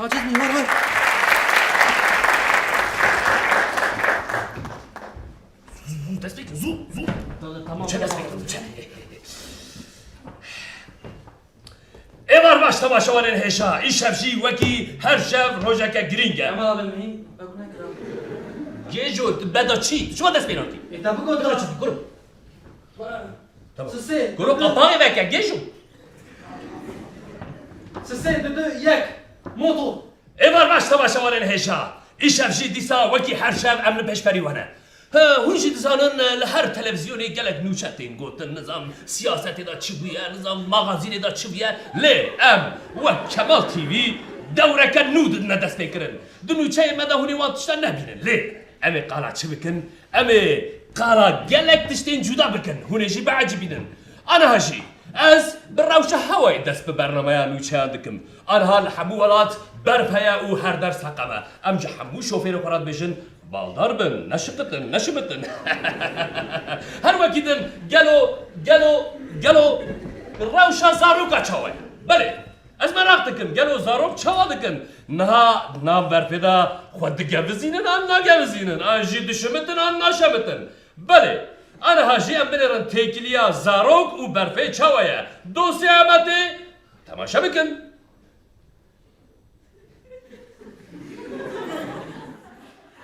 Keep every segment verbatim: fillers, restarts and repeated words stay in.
Aciz mî? War, war. Zû, zû, dest pê kin, zû, zû. Tamam, tamam. Çe dest pê kin, çe. Êvar baş temaşevanên hêja, îşev jî wekî her şev rojeke girîng e. Kemal abi, min wek nekira. Gêjo, tu beda çi? Tu çima dest pê nakî? E, te bigota. Beda çi? Kuro. Tamam. Sisê, Kuro, düdü. Kapağê veke, Gêjo. Sisê, düdü, yek. Moto. Êvar baş temaşevanên hêja. Îşev jî dîsa wekî her şev em li pêşberî we ne. He, hûn jî dizanin, li her televîzyonê gelek nûçe tên gotin, nizam siyasetê de çi bûye, nizam magazînê de çi bûye. Lê em wek Kemal T V dewreke nû didine destpêkirin. Di nûçeyên me de hûn ê wan tiştan nebînin. Lê em ê qala çi bikin? Em ê qala gelek tiştên cuda bikin. Hûn ê jî biecibînin. Aniha jî ez bi rewşa hewayê dest bi bernameya nûçeyan dikim. Aniha li hemû welat berf heye û her der seqem e. Em ji hemû şofêrê xwe re dibêjin, baldar bin, neşiqitin, neşimitin. Her wekî din, gelo, gelo, gelo rewşa zaroka çawa ye? Belê, ez meraq dikim, gelo zarok çawa dikin? Niha nav berfê de xwe digevizînin an nagevizînin? An jî dişimitin an naşemitin? Belê, aniha jî em binêrin têkiliya zarok û berfê çawa ye. Dosyaya me tê, temaşe bikin.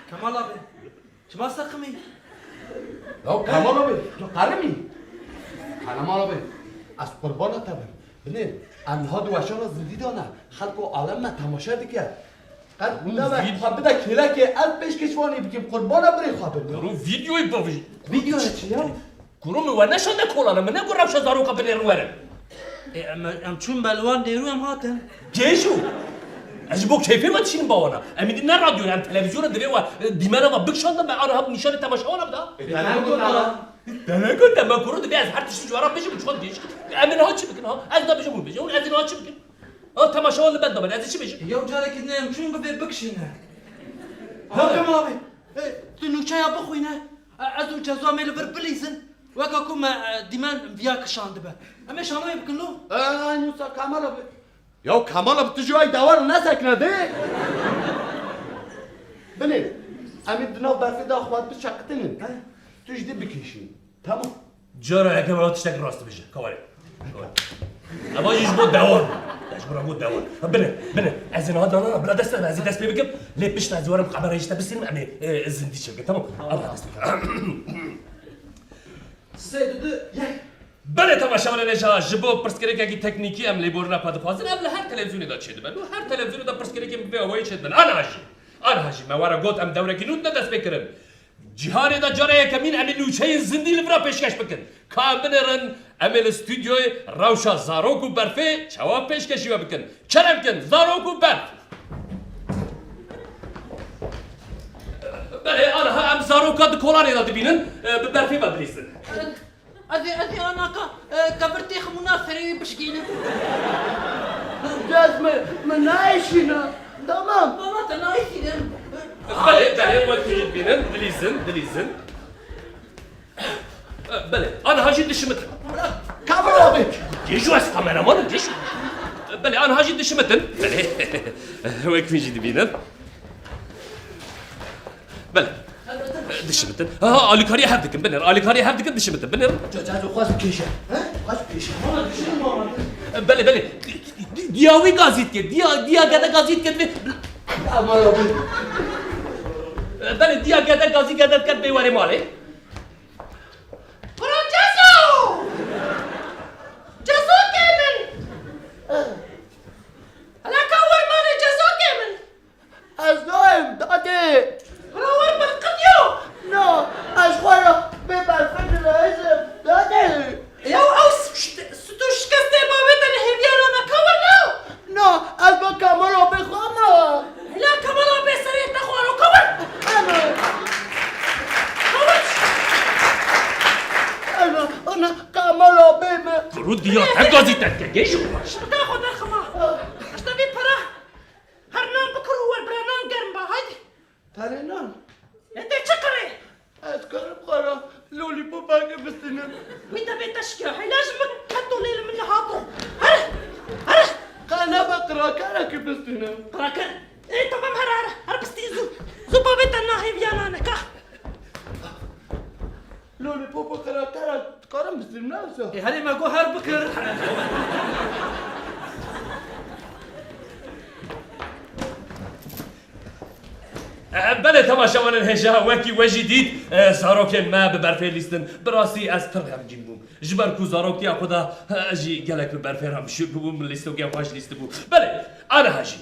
Kemal abi, çima seqimî? Ya Kemal abi, tu qerimî? Kemal abi, ez qurbana te bim. Binê, em niha di weşana zindî de ne. Xelk û alem me temaşe dike. Qet Hûn ne be, vîd- xwe bide kêlekê, ez pêşkêşvanî bikim, qurbana birê xwe bim ya. Kuro vîdeoyê bavij. Vîdeo ne çi ya? Kuro min we neşande kolana, min negot rewşa zaroka binêrin werin. E, em, em çûn belwan nêrû em hatin. Gêjo! Ez ji bo keyfê me dişînim bawana. Em îdî ne radyo ne, em televîzyona divê we, e, dîmena me bikişandin, me aniha bi nîşanê temaşewana bida. E, te negot te. Te negot te, me kuro divê ez her tiştî ji we re bêjim, çiqas gêj. Em ê niha çi bikin ha? Ez nabêjim hûn bêjin, hûn ez ê niha çi bikin? Ha, temaşewan li benda bin, ez ê çi bêjim? Yew carekî din em çûn bivê bikişîne. Ha, Kemal abi, e, tu nûçeya bixwîne. E, ez û Cezo em ê li vir bilîzin. Weke ku me, e, dîmen viya kişandibe. Em ê şanoyê bikin lo. E, nûsa Kemal abi. Ya Kemal abi, tu ji wayî dewar nesekine dê. Binê, em ê di nav berfê de xwe biçeqitinin. He? Tu ji dê bikêşî. Tamam. Cara yekem ew tiştek rast dibêje, kawarê. Kawarê. Eva jî ji bo dewar. Ya ji bo dewar. Ha, bine, bine. Ez ê niha dana, bila dest, ez ê dest pê bikim. Lê pişt ez ê werim kamerayê ji te bistînim, em ê, e, zindî çêbikin. Tamam. Tamam. Eva dest pê bikim. Sê, du, du, yek. Belê temaşevanên hêja, ji bo pirsgirêkekî teknîkî em lêborîna xwe dixwazin. Ev li her televîzyonê de çêdibe. Li her televîzyonê de pirsgirêkên bi vê awayî çêdibin. Aniha jî. Aniha jî me we re got em dewrekî nû didin destpêkirin. Cîhanê de cara yekemîn em ê nûçeyên zindî li vir re pêşkeş bikin. Ka em binêrin, em ê li stûdyoyê rewşa zarok û berfê çawa pêşkêşî we bikin. Kerem kin, zarok û berf. Belê, aniha em zaroka di kolanê de dibînin, e, bi berfê ve dilîzin. Ez ê, ez ê anaka, e, kevir têxim û na serê wî bişkînim. Cez min, min nayşîne. Tamam. Baba, te nayşînim. Belê, belê, wek min jî dibînin, dilîzin, dilîzin. Belê, aniha jî dişimit. Kamera abi. Gêjo, ez kameraman im, gêjo. Belê, aniha jî dişimitin. Belê. Wek min jî dibînin. Belê. Dişimitin. Ha, ha, alîkariyê hev dikin, binêr. Alîkariyê hev dikin, dişimitin. Binêr. Ca, ca, xwaz kêşe. He? Xwaz kêşe. Belê, belê. Di-, di-, diya wî gazî dike. Diya, diya gede gazî dike. Aman abi. Belê, diya gede gazî gede dike, bê werê malê. Kuro Cezo! Cezokê min! Hala ka wer malê Cezokê min! Ez nayêm, dadê! Kuro wer min qediyo! Na, ez xwe re bê berfê dileyizim, dadê! Ew, ew st-, stû şikestê bavê te li hêviya re me ka wer na? Na, ez bi Kemal abê xwe me. Hela Kemal abê serê te xwaro, ka wer! Ana. Ka wer! Ana, ana, Kemal abê me. Kuro diya te gazî te dike, gêjo. Şirka xwe derxima. Ji te vê pere. Her nan bikir û wer bira nan germ ba, haydi. Perê nan. Ê te çi qirê? Ez karim xwe re lollipopekê bistînim. Wî te bê teşkiya heyla ji min keto lê li min nehato. Here! Here! Qe nebe qirakereke Qirake. Ê, tamam, here, here, here pistî zû. Zû bavê te nahêviya nane, ka. Lollipopê qirake re dikarim bistînim, ne wisa? Ê, herê me got her bikir. E, belê temaşevanên hêja, wekî we jî dît, e, zarokên me bi berfê lîstin. Bi rastî ez pir xemgîn bûm. Ji ber ku zaroktiya xwe de, e, ez jî gelek bi berfê re mişûr bûbûm, min lîstokiya xwe ji lîstibû. Belê, aniha jî,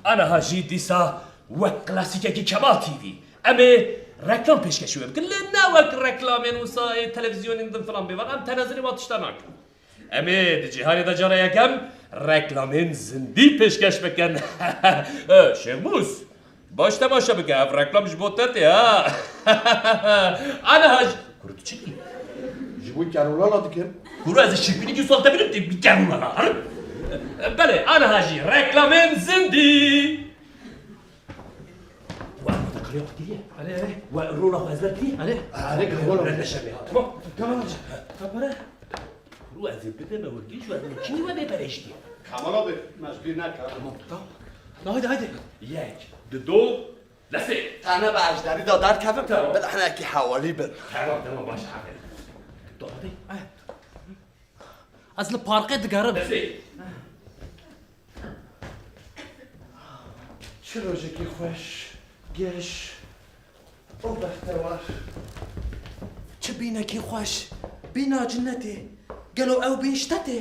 aniha jî dîsa wek klasîkekî Kemal T V. Em ê reklam pêşkêşî we bikin. Lê ne wek reklamên wisa ê televîzyonên din filan bêvan. Em tenezirê wan tişta nakin. Em ê di cîhanê de cara yekem reklamên zindî pêşkêş bikin. E, Şêxmûs, baş temaşe bike, ev reklam ji bo te tê, ha? Aniha jî, kuro tu çi dikî? Ji bo kerolana dikim. Kuro ez ê şêrpînî du sal te bînim, tê bî kerolana, ha? Belê, aniha jî reklamên zindî. We, we, te kariya xwe kiriye? Erê, erê. We, rola xwe ezber kiriye? Erê. Erê, erê, erê, erê, erê, erê, erê, tamam. Tamam, hocam. Kapara. Kuro ez ê bideme we, giş we, min çinî we bê perêştiye. Kemal abi, me ji bîr neke. Tamam, tamam. Na, haydi, haydi. Yek, di, do, destê. Tane be ejderî da derkevim, tamam. Bil hinekî hewalî bin. Tamam, tamam, baş, aferin. Do, hadi. Ay. Ez li parkê digerim. Destê. Çi rojekî xweş, geş û bextewar. Çi bînekî xweş, bîna cinetê. Gelo ew bîn ji te tê?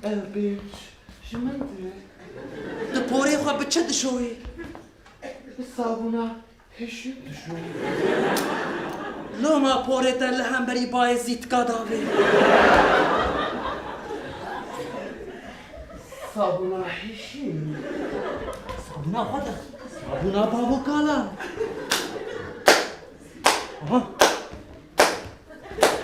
Ew bîn ji min tê. Tu porê xwe bi çi dişoyî? Bi sabûna. Hişî dişo. Loma porê te li hemberî bayê zîtka davê. Sabûna hişî. Sabûna xwe de. Sabûna bavo kalan. Aha.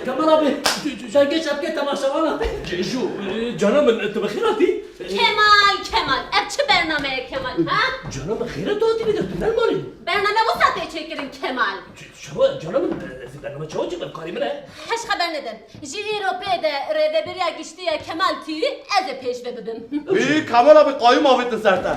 Kemal abi, c-, c-, cengê çepkê temaşevan e. C-, Ju, e, cana min, tu bi xêr hatî? Kemal, Kemal, ev çi bername ye Kemal, ha? Cana min xêr e, tu hatî vê de, tu ne li malê? Bername wisa tê çêkirin Kemal. Ç-, çawa, cana min, ez ê bername çawa çêkim, ev karê min e. Heş xeber nede. Ji îro pê de rêvebiriya giştî ya Kemal T V ez ê pêşve bibim. Î, Kemal abi qayûm avêtin ser te.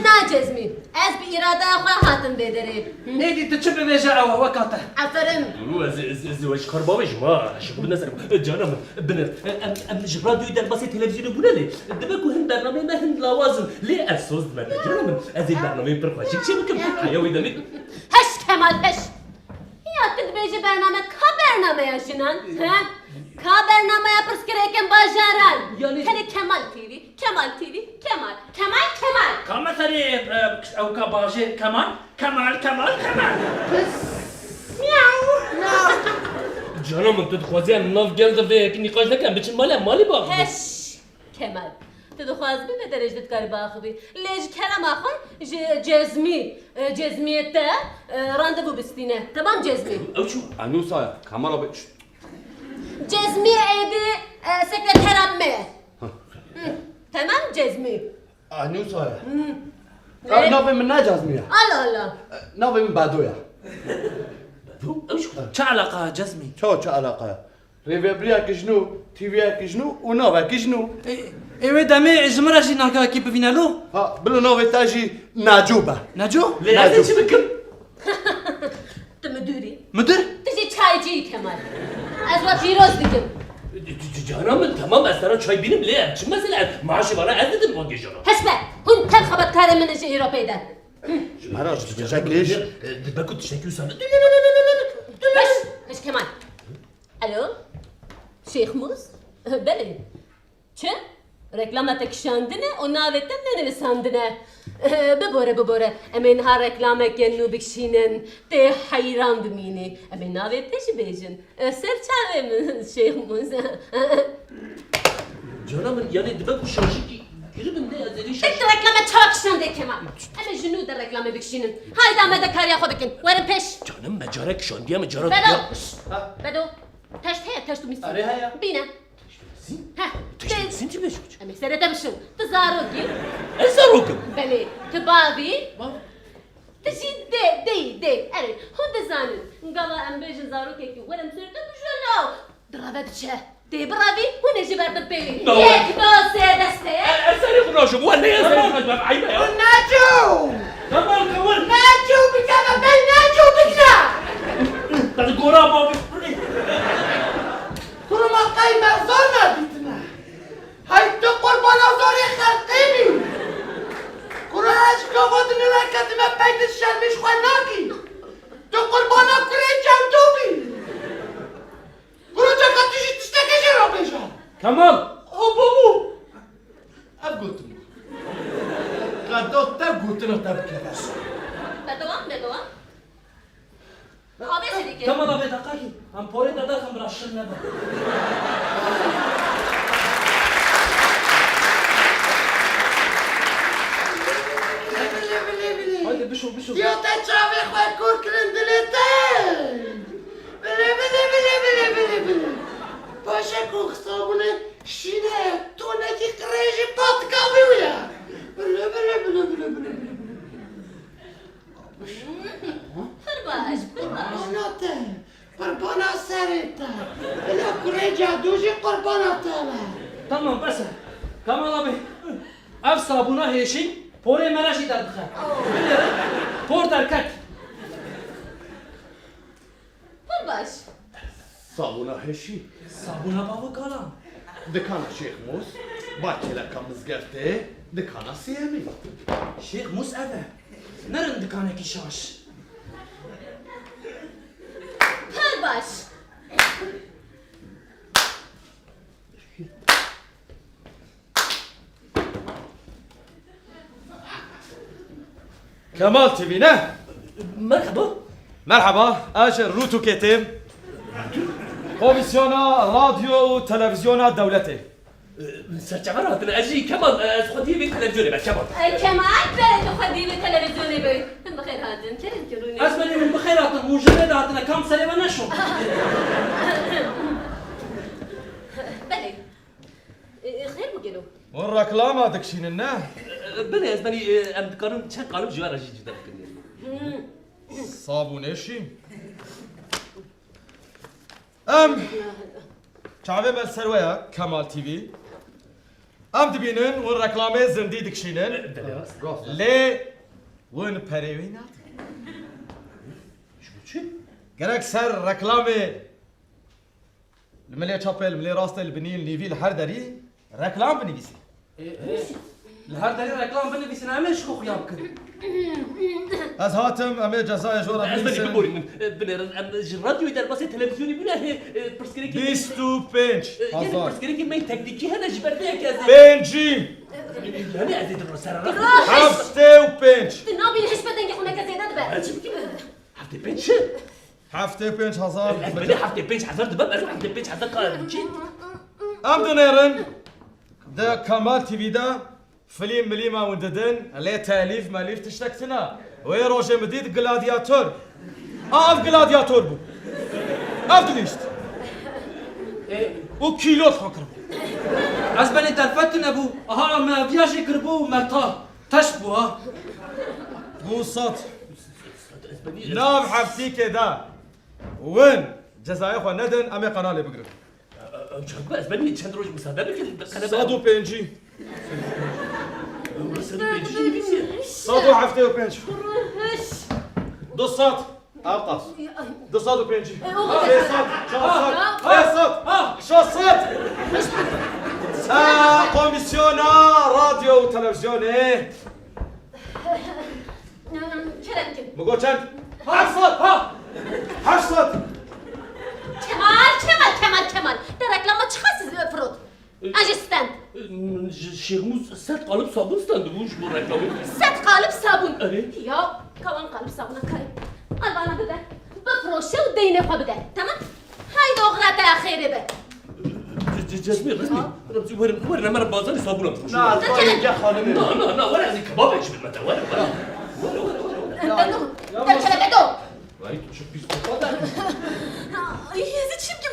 Na Cezmî, ez bi îradeya xwe hatim vê derê. Nêdî tu çi bibêje ew e, weka te. Aferin. Dûrû ez, ez, ez, ez ji kar bavêjim ha, ji xwe bine ser. Cana min, bine. Em, em ji radyoyê derbasî televîzyonê bûne lê. Dibe ku hin bernameyê me hin lawaz in. Lê ez soz dime te. Cana min, ez ê bernameyê pir xweşik çê bikim. Heya wê demê. Heş Kemal, heş. Ya tu dibêjî bername, ka bernameya jinan? He? Ka bernameya pirsgirêkên bajaran? Yani Tenê Kemal T V, Kemal T V, Kemal. Kemal, Kemal. Ka meselê, e, ew ka bajêr Kemal, Kemal, Kemal, Kemal. Miyaw. Cana min, tu dixwazî em nav gel de vê yekê nîqaş nekin, biçin malê, em malê bavê. Heş. Kemal, tu dixwazî bi vê derê jî tu dikarî biaxivî. Lê ji kerema xwe ji Cezmî, e, Cezmiyê te, e, randevû bistîne. Temam Cezmî? Ew çû? Enûsa ye. Kemal abi, şşt. Cezmî êdî, e, sekretera me ye. Hı. Hı. Temam Cezmî? Enûsa ye. Hı. Ev navê min ne Cezmî ye. Allah Allah. E, navê min Bedo ye. Bedo? Ew çi? Çi eleqa ye Cezmî? Çawa çi eleqa ye? Rêvebiriyek ji nû, T V'yek ji nû û navek ji nû. Ê, ê wê demê ji min re jî navgehekî bivîne lo? Ha, bila navê te jî Neco be. Neco? Lê ez ê çi bikim? Tu müdür î. Müdür? Tu jî çaycî yî Kemal. Ez we pîroz dikim. C-, c-, c-, cana min, temam, ez te re çay bînim, lê ev çi mesele? Ev maaşê vana ez didim van gêjana. Heş be! Hûn tev xebatkarê min in ji îro pê de. Ji me re ji gecek lêş. Dibe ku tiştekî wisa ne? Heş! Heş Kemal. Alo? Şêxmûs? Belê. Çi? Reklama te kişandine û navê te nenivîsandine. Bibore, bibore. Em ê niha reklameke nû bikişînin. Tê heyran bimînî. Em ê navê te jî bêjin. Ser çavê min Şêxmûs. Cana min, yanî dibe ku şaşikî giribin de ez ê vî şaş- Tek reklame çawa kişandê Kemal. Em ê ji nû de reklame bikişînin. Hayda me de kariya xwe bikin. Werin pêş. Canim me cara kişandiye me cara Bedo. Diya. Bedo. Teşt heye, teşt û mîsîn. Erê heye. Bîne. Teşt û mîsîn? Heh. Teşt û mîsîn çi bêjî? Em ê serê te bişin. Tu zarok î. Ez zarok im? Belê. Tu bav î. Bav. Tu jî dê, dê yî. Dê, erê, hûn dizanin. Gava em bêjin zarokekî were em sêrte bije law. Direve diçe. Dê birevî, hûn ê ji ber bin pêlî. Nawe. Yek, du, sê, dest pê. E, e, serê xwe naşim, wele ez serê xwe naşim, eyb e ya. Naçû! Tamam, tamam. Naçû, bikeve ben naçû bikira. Tadı gora abi. Kuruma qey me zor nadîtine. Hey tu qurbana zorê xelqê bî. Kuro ez gava di nû ketime peydir şermîş xwe nakî. Tu qurbana kurê çewto bî. Kuro çeka tu jî tiştekê jê re bêje. Kemal! O bûbû. Ev gotin. Qedo te gotina te bikeve. Berdewam, berdewam. Avê serî ke. Kemal avê deqakî. Em porê te derxin bira şir nebe. Bilê, bilê, bilê, bilê. Haydi bişo, bişo. Ya te çavê xwe kor kirin dilê te. Bilê, bilê, bilê, bilê, bilê, bilê. Paşa ku sabûnê şîne tonekî qirêjî patika wî ya. Bilê, bilê, bilê, bilê, bilê, bilê. Pir baş, pir baş. Qurbana te, qurbana serê te. Bila kurê cadû jî qurbana te be. Tamam, bes e. Kemal abi, ev sabûna hêşî porê me re jî derdixe. Por derket. Pir baş. Sabûna hêşî. Sabûna bavo kalan. Dikana Şêx Mûs, ba kêleka mizgeftê, dikana sêyemî. Şêx Mûs ev e. Nerin dikanekî şaş. Pir baş. Kemal T V ne? Merhaba. Merhaba, ez ji Rûtûkê têm. Komîsyona Radyo û Televîzyona Dewletê. Serçever hatine, ez jî Kemal, ez xwediyê vê televîzyonê me, Kemal. E, Kemal, berê tu xwediyê vê televîzyonê be. Hûn bi xêr hatin, kerem ki rûnê. Ez berê hûn bi xêr hatin, hûn ji vê de hatine, kam serê me neşo. Belê. E, e, xêr bû gelo? Hûn reklama dikişînin, ne? E, e, belê, ez benî, e, em dikarin çend qalib ji we re jî cide bikin. Hmm. Sabûnê şî. Em çavê me li ser we ye, Kemal T V. Em dibînin hûn reklamê zindî dikişînin. E, belê, rast. Lê hûn perê wê nadin. Ji bo çi? Gerek ser reklamê Li milê çapê, li milê rastê, li binî, li nîvî, li her derî reklam binivîsî. Ê, ê. Li her derî reklam binivîsî, em ê ji xwe xuya bikin. Ez hatim, em ê cezayê ji we re binivîsin. Ez benî biborînim. E, binêrin, em ji radyoyê derbasê televîzyonê bûne, hê, e, pirsgirêkî me. Bîst û pênc hezar. E, yanî pirsgirêkî me teklîkî hene ji ber vê yekê ez ê. Pêncî. Yanî ez ê di ser re. Heftê û pênc. Tu nabînî hişmê dengê xwe neke zêde dibe. Ez çi bikim? Heftê pênc çi? Heftê û pênc hezar. Ez belê heftê pênc hezar dibem, ez heftê pênc hezar ka çi? Em dinêrin. Di Kemal T V de filîm milîma hûn didin, lê telîf melîf tiştek tune. Wê rojê min dît Gladiator. A, ev Gladiator bû. Ev dilîşt. Û kîlo xwe kiribû. Ez belê derfet tune bû. Aha, me ev ya jê kiribû, me ta. Teş bû ha. Du sed. Nav heftîkê de win cezayê xwe nedin, em ê qenalê bigirin. Ew çaxbe ez benî çend roj misade bikin, bi qelebe. Sed û pêncî. Sed û pêncî jî nivîsiye. Sed û heftê û pênc. Du sed. Ew qas. Du sed û pêncî. Sê sed, çar sed, pênc sed, şeş sed. Aa, Komîsyona Radyo û Televîzyonê. Kerem kin. Min got çend? Heşt sed, ha! Heşt sed! Kemal, Kemal, Kemal, Kemal. Te reklama çiqas firot? Ee, Aje stand. Ee, ji Şêxmûs sed qalib sabûn stand bû ji bo reklamê. Sed qalib sabûn? Erê. Ya, kawan qalib sabûna kare. Al bana bibe. Bifiroşe û deynê xwe bide. Tamam? Haydi oxira te ya xêrê be. Ce-, ce-, Cezmî, Cezmî. Remzî, werin, werin, em re bazarê sabûna bifroşin. Na, ez parênca xanimê. Na, na, na, were, ez ê kebabê ji bin me te, were, were. Were, were, were, were. Bedo, derkeve Bedo. Vay, tu şu psikopat. Ay, ez çi bikim?